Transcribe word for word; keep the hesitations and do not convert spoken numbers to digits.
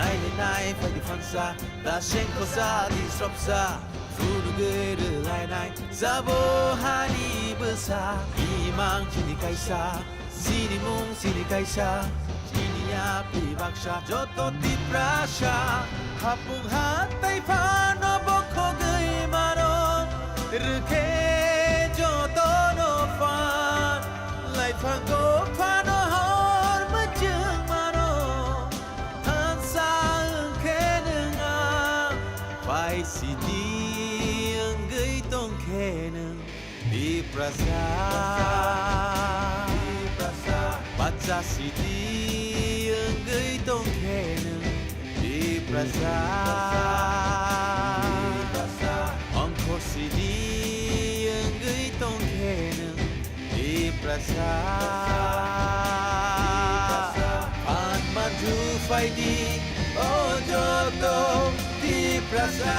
Nailainai phaidi phansa, da sengkhosa di srobsa, phunugwi rwlainai, jabo hani bwsa, imang chini kaisa, chini mung chini kaisa, chini yapri baksa, joto Tiprasa, hapung hatai phano bokhogwi mano, rwkhe jotono phan, laiphango phano hor mwchwng mano. Thansa wngkhe nwng ang, pai sidi wngwi tongkhe nwng Tiprasa. Bacha sidi wngwi tongkhe nwng Tiprasa. Ongkhor sidi wngwi tongkhe nwng Tiprasa. Phan manju phaidi, o joto Tiprasa.